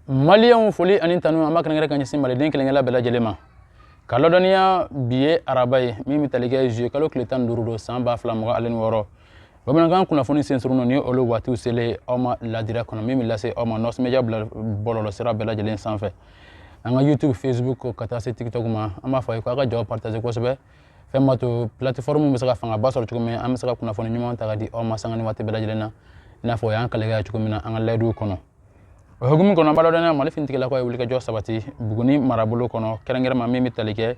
Maliyɛnw, foli ani tanu an b'a kɛrɛnkɛrɛn ka ɲɛsin maliden kelenkelen bɛɛ lajɛlen ma. Ka ladɔnniya, bi ye araba ye min bɛ tali kɛ juillet kalo tile 15 don, san 2026. Bamanankan kunnafoni sensurun ni olu waatiw selen aw ma ladira kɔnɔ, min bɛ lase aw ma Nɔs Media bɔlɔlɔ sira bɛɛ lajɛlen sanfɛ, an ka YouTube, Facebook, ka taa se TikTok ma. An b'a fɔ a ye ko a ka jaw partager kosɛbɛ. Fɛn b'a to plateforme bɛ se ka fangaba sɔrɔ cogo min, an bɛ se ka kunnafoni ɲuman ta ka di aw ma sanga ni waati bɛɛ lajɛlen na, i n'a fɔ o y'an kalekan ye cogo min na an ka layiduw kɔnɔ. O hukumu kɔnɔ, an b'a ladɔnniya, Mali finitigilakaw ye wulikajɔ sabati Buguni marabolo kɔnɔ, kɛrɛnkɛrɛnma min bɛ tali kɛ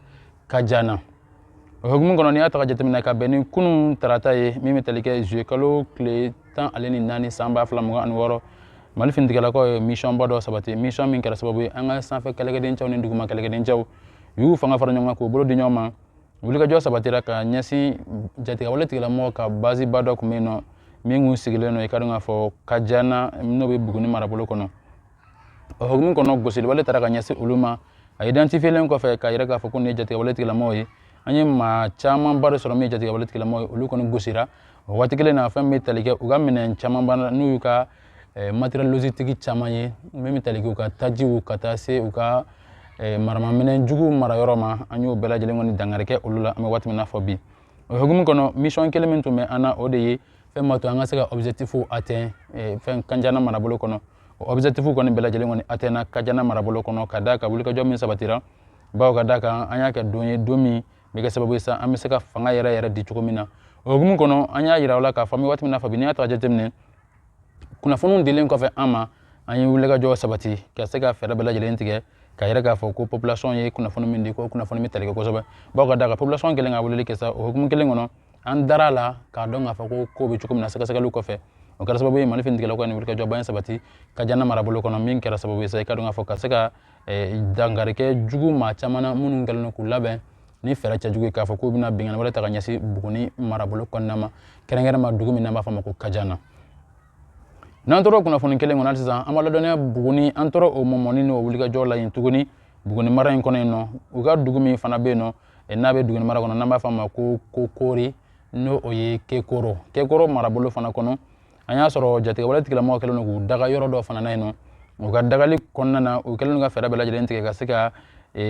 Kajana. O hukumu kɔnɔ, n'i y'a ta ka jateminɛ, ka bɛn ni kunun tarata ye min bɛ tali kɛ juillet kalo tile 14, san 2026, Mali finitigilakaw ye mission ba dɔ sabati, mission min kɛra sababu ye an ka sanfɛ kɛlɛkɛdencɛw ni duguma kɛlɛkɛdencɛw y'u fanga fara ɲɔgɔn kan k'u bolo di ɲɔgɔn ma. Wulikajɔ sabatira ka ɲɛsin jatigɛwale tigilamɔgɔw ka base ba dɔ tun bɛ yen nɔ, min kun sigilen don, i ka dɔn k'a fɔ, Kajana, n'o bɛ Buguni marabolo kɔnɔ. O hukumu kɔnɔ, gosiliwale taara ka ɲɛsin olu ma. A identifielen kɔfɛ k'a yira k'a fɔ ko nin ye jatigɛwale tigilamɔgɔw ye, an ye maa camanba de sɔrɔ min ye jatigɛwale tigilamɔgɔw ye, olu kɔni gosira. O waati kelen na, fɛn min bɛ tali kɛ u ka minɛn camanba n'u y'u ka matériel logistique caman ye, min bɛ tali kɛ u ka tajiw ka taa se u ka maramaminɛn juguw mara yɔrɔ ma, an y'o bɛɛ lajɛlen kɔni dankari kɛ olu la an bɛ waati min na fɔ bi. O hukumu kɔnɔ, mission kelen min tun bɛ an na, o de ye fɛn b'a to an ka se ka objectif atteint fɛn Kajana marabolo kɔnɔ. O objectif kɔni bɛɛ lajɛlen kɔni atteint Kajana marabolo kɔnɔ, ka d'a kan wulikajɔ min sabatira, bawo ka d'a kan an y'a kɛ don ye, don min bɛ kɛ sababu ye sa an bɛ se ka fanga yɛrɛ yɛrɛ di cogo min na. O hukumu kɔnɔ, an y'a yira o la k'a fɔ an bɛ waati min na fɔ bi, n'i y'a ta ka jateminɛ, kunnafoniw dilen kɔfɛ an ma, an ye wulikajɔ sabati ka se ka fɛɛrɛ bɛɛ lajɛlen tigɛ ka yɛrɛ k'a fɔ ko population ye kunnafoni min di, ko kunnafoni bɛ tali kɛ kosɛbɛ, bawo ka d'a kan population kɛlen ka weleli kɛ sa. O hukumu kelen kɔnɔ, an dara a la k'a dɔn k'a fɔ ko ko bɛ cogo min na. Sɛgɛsɛgɛliw kɔfɛ, o kɛra sababu ye Mali finitigilakaw ni wulikajɔba in sabati Kajana marabolo kɔnɔ, min kɛra sababu ye sa, i ka dɔn k'a fɔ, ka se ka dankari kɛ jugu maa caman na minnu kɛlen don k'u labɛn ni fɛɛrɛ cɛjugu ye k'a fɔ k'u bɛna binkanni wɛrɛ ta ka ɲɛsin Buguni marabolo kɔnɔna ma, kɛrɛnkɛrɛn dugu min n'an b'a fɔ a ma ko Kajana. N'an tora kunnafoni kelen kɔnɔ sisan, an b'a ladɔnniya, Buguni, an tora o mɔmɔni n'o wulikajɔ la yen tuguni, Buguni mara in kɔnɔ yen nɔ, u ka dugu min fana bɛ yen nɔ n'a bɛ Buguni mara kɔnɔ, n'an b'a fɔ a ma ko Kokori, n'o o ye Kekoro, Kekoro marabolo fana kɔnɔ, an y'a sɔrɔ jatigɛwale tigilamɔgɔw kɛlen don k'u daga yɔrɔ dɔ fana na yen nɔ. U ka dagali kɔnɔna na, u kɛlen don ka fɛɛrɛ bɛɛ lajɛlen tigɛ ka se ka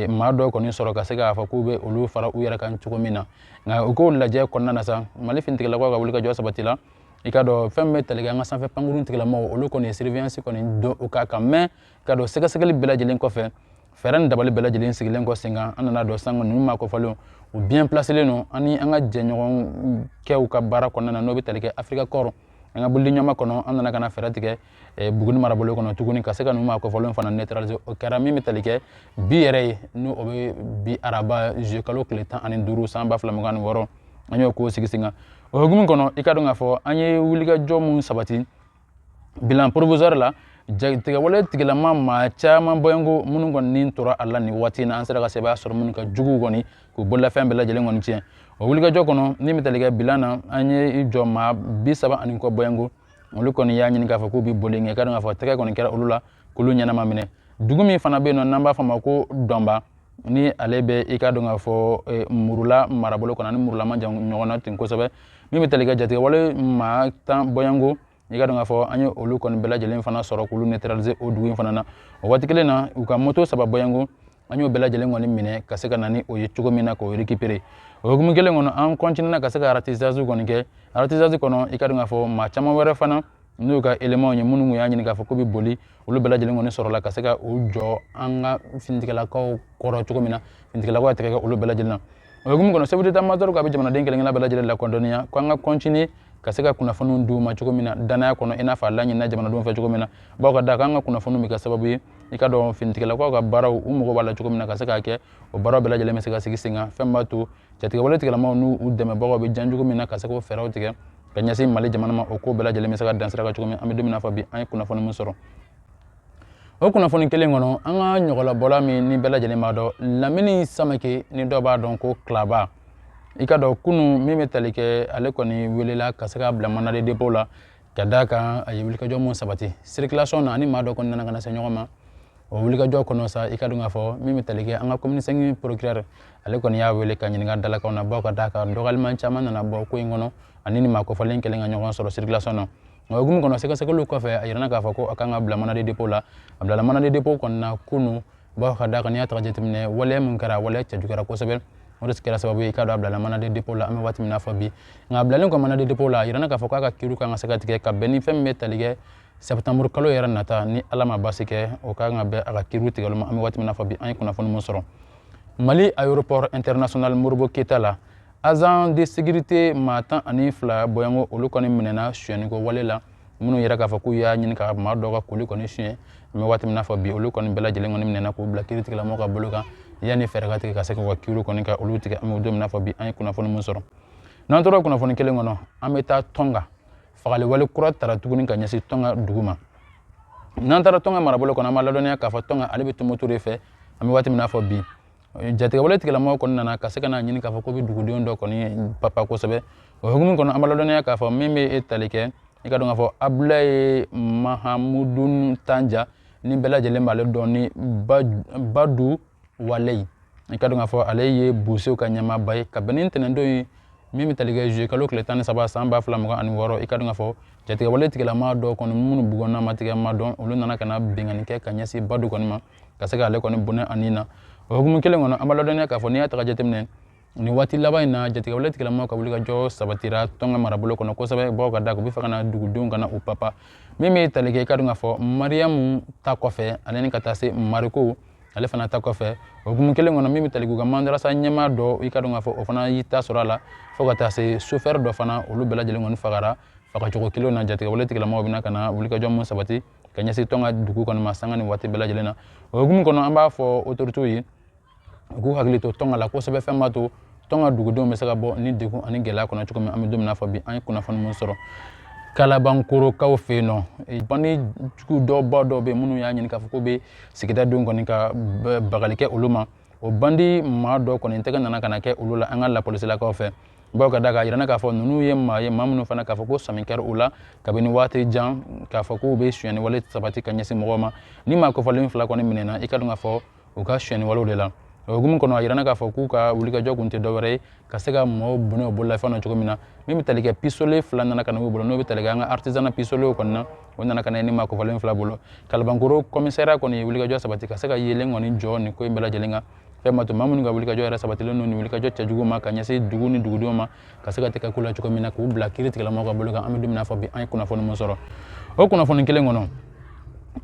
maa dɔw kɔni sɔrɔ ka se k'a fɔ k'u bɛ olu fara u yɛrɛ kan cogo min na. Nka u k'o lajɛ kɔnɔna na sa, Mali finitigilakaw ka wulikajɔ sabati la. I ka dɔn fɛn min bɛ tali kɛ an ka sanfɛ pankurun tigilamɔgɔw, olu kɔni ye surveillance kɔni don u ka kan mɛ. Ka dɔn sɛgɛsɛgɛli bɛɛ lajɛlen kɔfɛ, fɛɛrɛ ni dabali bɛɛ lajɛlen sigilen kɔ sen kan, an nana dɔn san ninnu maa kɔfɔlenw, u bien placelen don. Ani an ka jɛɲɔgɔn kɛw ka baara kɔnɔna na, n'o bɛ tali kɛ Africa Corps, an ka bolodiɲɔgɔnma kɔnɔ, an nana ka na fɛɛrɛ tigɛ Buguni marabolo kɔnɔ tuguni ka se ka ninnu maa kɔfɔlenw fana neutraliser. O kɛra min bɛ tali kɛ bi yɛrɛ ye, n'o o bɛ bi araba juillet kalo tile 15, san 2026, an y'o ko sigi sen kan. O hukumu kɔnɔ, i ka dɔn k'a fɔ an ye wulikajɔ mun sabati, bilan provisoire la, jatigɛwale tigilama maa caman bɔɲɔgɔnko minnu kɔni ni tora a la nin waati in na, an sera ka sebaaya sɔrɔ minnu ka juguw kɔni k'u bololafɛn bɛɛ lajɛlen kɔni tiɲɛ. O wulikajɔ kɔnɔ ni bɛ tali kɛ bilan na, an ye i jɔ maa 30 ani kɔ bɔɲɔgɔnko, olu kɔni y'a ɲini k'a fɔ k'u bɛ boli, nka i ka dɔn k'a fɔ tɛgɛ kɔni kɛra olu la k'olu ɲɛnama minɛ. Dugu min fana bɛ yen nɔ n'an b'a fɔ a ma ko Dɔnba, ni ale bɛ, i ka dɔn k'a fɔ, Murula marabolo kɔnɔ, ani Murula man jan ɲɔgɔn na ten kosɛbɛ, min bɛ tali kɛ jatigɛwale maa 10 bɔɲɔgɔnko, i ka dɔn k'a fɔ an ye olu kɔni bɛɛ lajɛlen fana sɔrɔ k'olu neutraliser o dugu in fana na. O waati kelen na, u ka moto saba bɔɲɔgɔnko, an y'o bɛɛ lajɛlen kɔni minɛ ka se ka na ni o ye cogo min na k'o récupérer. O hukumu kelen kɔnɔ, an continuer ka se ka ratissage kɔni kɛ. Ratissage kɔnɔ, i ka dɔn k'a fɔ maa caman wɛrɛ fana n'u ka éléments ye minnu y'a ɲini k'a fɔ k'u bɛ boli, olu bɛɛ lajɛlen kɔni sɔrɔla ka se ka u jɔ an ka finitigilakaw kɔrɔ cogo min na, finitigilakaw y'a tɛgɛ kɛ olu bɛɛ lajɛlen na. O hukumu kɔnɔ, chef d'état-major ko a bɛ jamanaden kelen kelenna bɛɛ lajɛlen lakɔdɔnniya ko an ka continuer ka se ka kunnafoniw d'u ma cogo min na danaya kɔnɔ, i n'a fɔ a laɲinina jamanadenw fɛ cogo min na, bawo ka d'a kan an ka kunnafoniw bɛ kɛ sababu ye, i ka dɔn, finitigilakaw ka baaraw, u mago b'a la cogo min na ka se k'a kɛ, o baaraw bɛɛ lajɛlen bɛ se ka sigi sen kan. Fɛn b'a to jatigɛwale tigilamaw n'u u dɛmɛbagaw bɛ jan cogo min na ka se k'o fɛɛrɛw tigɛ ka ɲɛsin Mali jamana ma, o ko bɛɛ lajɛlen bɛ se ka dan sira kan cogo min. An bɛ don min na fɔ bi, an ye kunnafoni min sɔrɔ, o kunnafoni kelen kɔnɔ, an ka ɲɔgɔlɔbɔla min ni bɛɛ lajɛlen b'a dɔn, Lamini Samake, ni dɔw b'a dɔn ko Kilaba, i ka dɔn kunun min bɛ tali kɛ, ale kɔni welela ka se ka bila mandat de dépôt la, ka d'a kan a ye wulikajɔ mun sabati circulation na, ani maa dɔ kɔni nana ka na se ɲɔgɔn ma. O wulikajɔ kɔnɔ sa, i ka dɔn k'a fɔ min bɛ tali kɛ an ka commune 5 procureur, ale kɔni y'a wele ka ɲininka dalakanw na, bawo ka d'a kan dɔgɔyaliman caman nana bɔ ko in kɔnɔ, ani ni maa kofɔlen kɛlen ka ɲɔgɔn sɔrɔ circulation na. Nka hukumu kɔnɔ, sɛgɛsɛgɛliw kɔfɛ, a yirana k'a fɔ ko a kan ka bila mandat de dépôt la. A bilala mandat de dépôt kɔnɔna kunu, bawo ka d'a kan n'i y'a ta ka jateminɛ, waleya min kɛra, waleya cɛjuguyara kosɛbɛ. O de kɛra sababu ye i k'a dɔn a bilala mandat de dépôt la an bɛ waati min na fɔ bi. Nka a bilalen kɔ mandat de dépôt la, a yirana k'a fɔ k'a ka kiiri kan ka se ka tigɛ ka bɛn ni fɛn min bɛ tali kɛ septembre kalo yɛrɛ nata, ni Ala ma baasi kɛ, o kan ka bɛn a ka kiiriw tigɛli ma. An bɛ waati min na fɔ bi, an ye kunnafoni mun sɔrɔ Mali aéroport international Modibo Keyita la, agent de sécurité maa 12 bɔyango, olu kɔni minɛna suyɛniko wale la. Minnu yɛrɛ k'a fɔ k'u y'a ɲini ka maa dɔw ka colis kɔni suyɛn, an bɛ waati min na fɔ bi, olu kɔni bɛɛ lajɛlen kɔni minɛna k'u bila kiiritigɛlamɔgɔw ka bolo kan yanni fɛɛrɛ ka tigɛ ka se k'u ka kiiriw kɔni ka olu tigɛ. An bɛ don min na fɔ bi, an ye kunnafoni mun sɔrɔ. N'an tora kunnafoni kelen kɔnɔ, an bɛ taa Tɔnga. Fagali wale kura tara tuguni ka ɲɛsin Tɔnga dugu ma. N'an taara Tɔnga marabolo kɔnɔ, an b'a ladɔnniya k'a fɔ Tɔnga ale bɛ Tumutu de fɛ. An bɛ waati min na fɔ bi, jatigɛwale tigilamɔgɔw kɔni nana ka se ka na ɲini k'a fɔ ko bɛ dugudenw dɔ kɔni papa kosɛbɛ. O hukumu kɔnɔ, an b'a ladɔnniya k'a fɔ min bɛ e tali kɛ, i ka dɔn k'a fɔ Abulaye Mahamudun Tanja, ni bɛɛ lajɛlen b'ale dɔn ni Badu Waleyi, i ka dɔn k'a fɔ ale ye Bosow ka ɲɛmaaba ye. Ka bɛn ni ntɛnɛndon ye min bɛ tali kɛ juillet kalo tile 13 san 2026, i ka dɔn k'a fɔ jatigɛwale tigilamaa dɔw kɔni minnu bugɔnna ma tigɛ ma dɔn, olu nana ka na binkanni kɛ ka ɲɛsin Badu kɔni ma, ka se k'ale kɔni bɔnɛ a ni na. O hukumu kelen kɔnɔ, an b'a ladɔnniya k'a fɔ n'i y'a ta ka jateminɛ nin waati laban in na, jatigɛwale tigilamɔgɔw ka wulikajɔ sabatira Tɔnga marabolo kɔnɔ kosɛbɛ, bawo ka da u bɛ fɛ ka na dugudenw ka na u papa. Min bɛ tali kɛ, i ka dɔn k'a fɔ Mariyamu ta kɔfɛ, ale ni ka taa se Mariko ale fana ta kɔfɛ, o hukumu kelen kɔnɔ, min bɛ tali kɛ u ka madarasa ɲɛmaa dɔ, i ka dɔn k'a fɔ o fana y'i ta sɔrɔ a la, fo ka taa se sofɛri dɔ fana, olu bɛɛ lajɛlen kɔni fagara fagacogo kelen na. Jatigɛwale tigilamɔgɔw bɛna ka na wulikajɔ mun sabati ka ɲɛsin Tɔnga dugu kɔni ma sanga ni waati bɛɛ lajɛlen na. O hukumu kɔnɔ, an b'a fɔ autorités ye u k'u hakili to Tɔnga la kosɛbɛ, fɛn b'a to Tɔnga dugudenw bɛ se ka bɔ ni degun ani gɛlɛya kɔnɔ cogo min. An bɛ don min na fɔ bi, an ye kunnafoni mun sɔrɔ Kalabankorokaw fɛ yen nɔ, bandi jugu dɔba dɔw bɛ yen minnu y'a ɲini k'a fɔ k'u bɛ sigida denw kɔni ka bagali kɛ olu ma. O bandi maa dɔ kɔni tɛgɛ nana ka na kɛ olu la an ka lapolisilakaw fɛ, bawo ka da k'a yirana k'a fɔ ninnu ye maa ye, maa minnu fana k'a fɔ ko sɔmi kɛra u la kabini waati jan, k'a fɔ k'u bɛ sonyɛni wale sabati ka ɲɛsin mɔgɔw ma. Ni maa kofɔlen fila kɔni minɛna, i ka dɔn k'a fɔ u ka sonyɛni walew de la. O hukumu kɔnɔ, a yirana k'a fɔ k'u ka wulikajɔ kun tɛ dɔwɛrɛ ye ka se ka mɔgɔw bɔnɛ u bololafɛn na cogo min na. Min bɛ tali kɛ pistolet fila nana ka na u bolo, n'o bɛ tali kɛ an ka artisanat pistolet kɔni na, o nana ka na ni maa kofɔlen fila bolo. Kalabankoro commissariat kɔni ye wulikajɔ sabati ka se ka yeelen kɔni jɔ nin ko in bɛɛ lajɛlen kan, fɛn b'a to maa minnu ka wulikajɔ yɛrɛ sabatilen don nin wulikajɔ cɛjugu ma ka ɲɛsin dugu ni dugudenw ma, ka se ka tɛgɛ k'u la cogo min na k'u bila kiiri tigilamɔgɔw ka bolo kan. An bɛ don min na fɔ bi, an ye kunnafoni mun sɔrɔ o kunnafoni kelen kɔnɔ,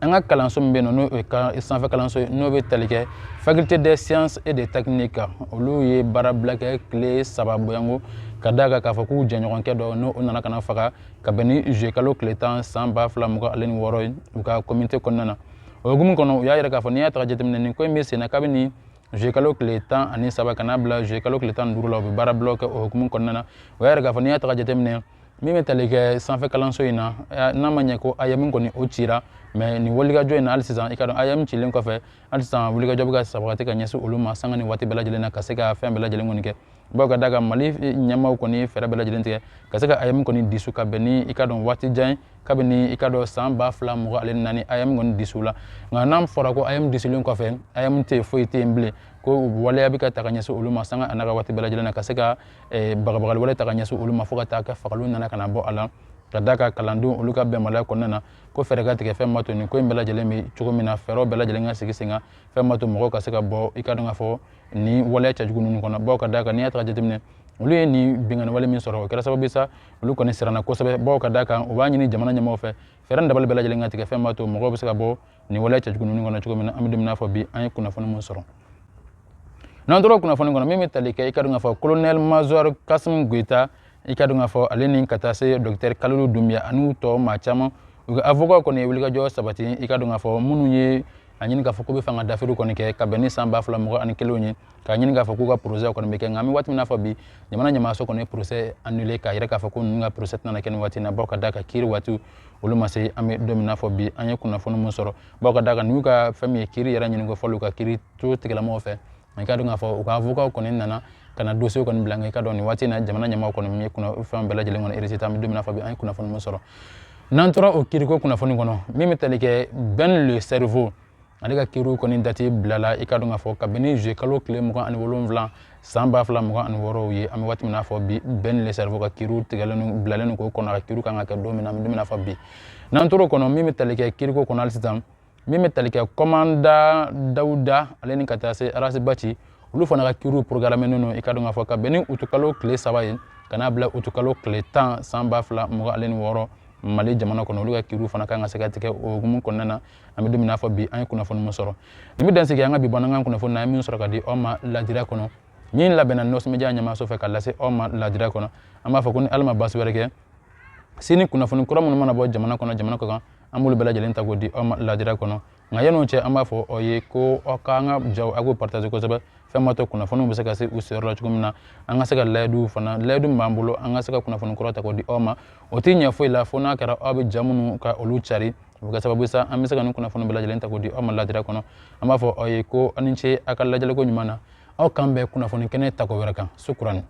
an ka kalanso min bɛ yen nɔ, n'o ye sanfɛ kalanso ye, n'o bɛ tali kɛ faculté des sciences et des techniques, olu ye baarabila kɛ tile 3 bɔyanko, ka d'a kan k'a fɔ k'u jɛɲɔgɔnkɛ dɔ n'o nana ka na faga ka bɛn ni juillet kalo tile 10 san 2026 ye u ka communauté kɔnɔna na. O hukumu kɔnɔ, u y'a yira k'a fɔ n'i y'a ta ka jateminɛ, nin ko in bɛ sen na kabini juillet kalo tile 13 ka n'a bila juillet kalo tile 15 la, u bɛ baarabilaw kɛ o hukumu kɔnɔna na. O y'a yira k'a fɔ n'i y'a ta ka jateminɛ, min bɛ tali kɛ sanfɛ kalanso in na, n'a ma ɲɛ ko AEEM kɔni o cira, mais nin wulikajɔ in na hali sisan, i ka dɔn AEEM cilen kɔfɛ, hali sisan wulikajɔ bɛ ka sabati ka ɲɛsin olu ma sanga ni waati bɛɛ lajɛlen na, ka se ka fɛn bɛɛ lajɛlen kɔni kɛ, bawo ka d'a kan Mali ɲɛmaaw kɔni fɛɛrɛ bɛɛ lajɛlen tigɛ ka se ka AEEM kɔni dissous ka bɛn ni i ka dɔn waati jan ye, kabini i ka dɔn san 2024 AEEM kɔni dissous la. Nka n'a fɔra ko AEEM dissoulen kɔfɛ AEEM tɛ yen, foyi tɛ yen bilen, ko waleya bɛ ka ta ka ɲɛsin olu ma sanga a n'a ka waati bɛɛ lajɛlen na, ka se ka bagabagali wale ta ka ɲɛsin olu ma, fo ka taa kɛ fagaliw nana ka na bɔ a la, ka d'a kan kalandenw olu ka bɛnbaliya kɔnɔna na, ko fɛɛrɛ ka tigɛ fɛn b'a to nin ko in bɛɛ lajɛlen bɛ cogo min na, fɛɛrɛw bɛɛ lajɛlen ka sigi sen kan, fɛn b'a to mɔgɔw ka se ka bɔ i ka dɔn k'a fɔ nin waleya cɛjugu ninnu kɔnɔ. Bawo ka d'a kan n'i y'a ta ka jateminɛ, olu ye nin binkanni wale min sɔrɔ, o kɛra sababu ye sa olu kɔni siranna kosɛbɛ, bawo ka d'a kan u b'a ɲini jamana ɲɛmaaw fɛ fɛɛrɛ ni dabali bɛɛ lajɛlen ka tigɛ, fɛn b'a to mɔgɔw bɛ se ka bɔ nin waleya cɛjugu ninnu kɔnɔ cogo min na. An bɛ don min na fɔ bi, an ye kunnafoni mun sɔrɔ. N'an tora kunnafoni kɔnɔ, min bɛ tali kɛ, i ka dɔn k'a fɔ colonel major Kassim Goïta, i ka dɔn k'a fɔ ale ni ka taa se docteur Kalilu Dunbiya ani u tɔ maa caman, u ka avocat kɔni ye wulikajɔ sabati, i ka dɔn k'a fɔ minnu ye a ɲini k'a fɔ k'u bɛ fanga dafiri kɔni kɛ ka bɛn ni san 2021 ye, k'a ɲini k'a fɔ k'u ka procès kɔni bɛ kɛ. Nka an bɛ waati min na fɔ bi, jamana ɲɛmaaso kɔni ye procès annulé, k'a yira k'a fɔ ko ninnu ka procès tɛna kɛ nin waati in na, bawo ka d'a kan kiiri waati olu ma se. An bɛ don min na fɔ bi, an ye kunnafoni mun sɔrɔ, bawo ka d'a kan n'u ka fɛn min ye kiiri yɛrɛ ɲini ko fɔlɔ u ka kiiri to tigilamɔgɔw fɛ, i ka dɔn k'a fɔ u ka avocat kɔni nana ka na dossier kɔni bila. Nka i ka dɔn nin waati in na jamana ɲɛmaaw kɔni ye fɛn bɛɛ lajɛlen kɔni rejeté. An bɛ don min na fɔ bi, an ye kunnafoni mun sɔrɔ. N'an tora o kiiriko kunnafoni kɔnɔ, min bɛ tali kɛ Ben le Cerveau, Ale ka kiiriw kɔni dati bilala, i ka dɔn k'a fɔ, kabini juillet kalo tile 27 san 2026 ye. An bɛ waati min n'a fɔ bi, Ben le Cerveau ka kiiriw tigɛlen bilalen don k'o kɔnɔ, a ka kiiriw kan ka kɛ don min na, an bɛ don min na fɔ bi. N'an tor'o kɔnɔ, min bɛ tali kɛ kiiriko kɔnɔ hali sisan, min bɛ tali kɛ commandant Dawuda ale ni ka taa se Ras Bath, olu fana ka kiiriw programmenen don, i ka dɔn k'a fɔ, ka bɛn ni utukalo tile 3 ye ka n'a bila utukalo tile 10 san 2026 Mali jamana kɔnɔ. Olu ka kiiriw fana kan ka se ka tigɛ o hukumu kɔnɔna na. An bɛ don min n'a fɔ bi, an ye kunnafoni min sɔrɔ, nin bɛ dan sigi an ka bi bamanankan kunnafoni na, an ye min sɔrɔ ka di aw ma ladira kɔnɔ, min labɛnna Nɔsi Media ɲɛmaaso fɛ ka lase aw ma ladira kɔnɔ. An b'a fɔ ko ni Ala ma baasi wɛrɛ kɛ, sini kunnafoni kura minnu mana bɔ jamana kɔnɔ, jamana kɔ kan, an b'olu bɛɛ lajɛlen ta k'o di aw ma ladira kɔnɔ. Nka yan'o cɛ, an b'a fɔ aw ye ko aw k'an ka jaw, aw k'o partager kosɛbɛ, fɛn b'a to kunnafoniw bɛ se ka se u seyɔrɔ la cogo min na. An ka se ka layidu fana, layidu min b'an bolo, an ka se ka kunnafoni kura ta k'o di aw ma, o tɛ ɲɛ foyi la fo n'a kɛra aw bɛ ja minnu ka olu cari. O bɛ kɛ sababu sa an bɛ se ka nin kunnafoni bɛɛ lajɛlen ta k'o di aw ma ladira kɔnɔ. An b'a fɔ aw ye ko aw ni ce aw ka lajɛliko ɲuman na. Aw k'an bɛn kunnafoni kɛnɛ tako wɛrɛ kan. Sukurani.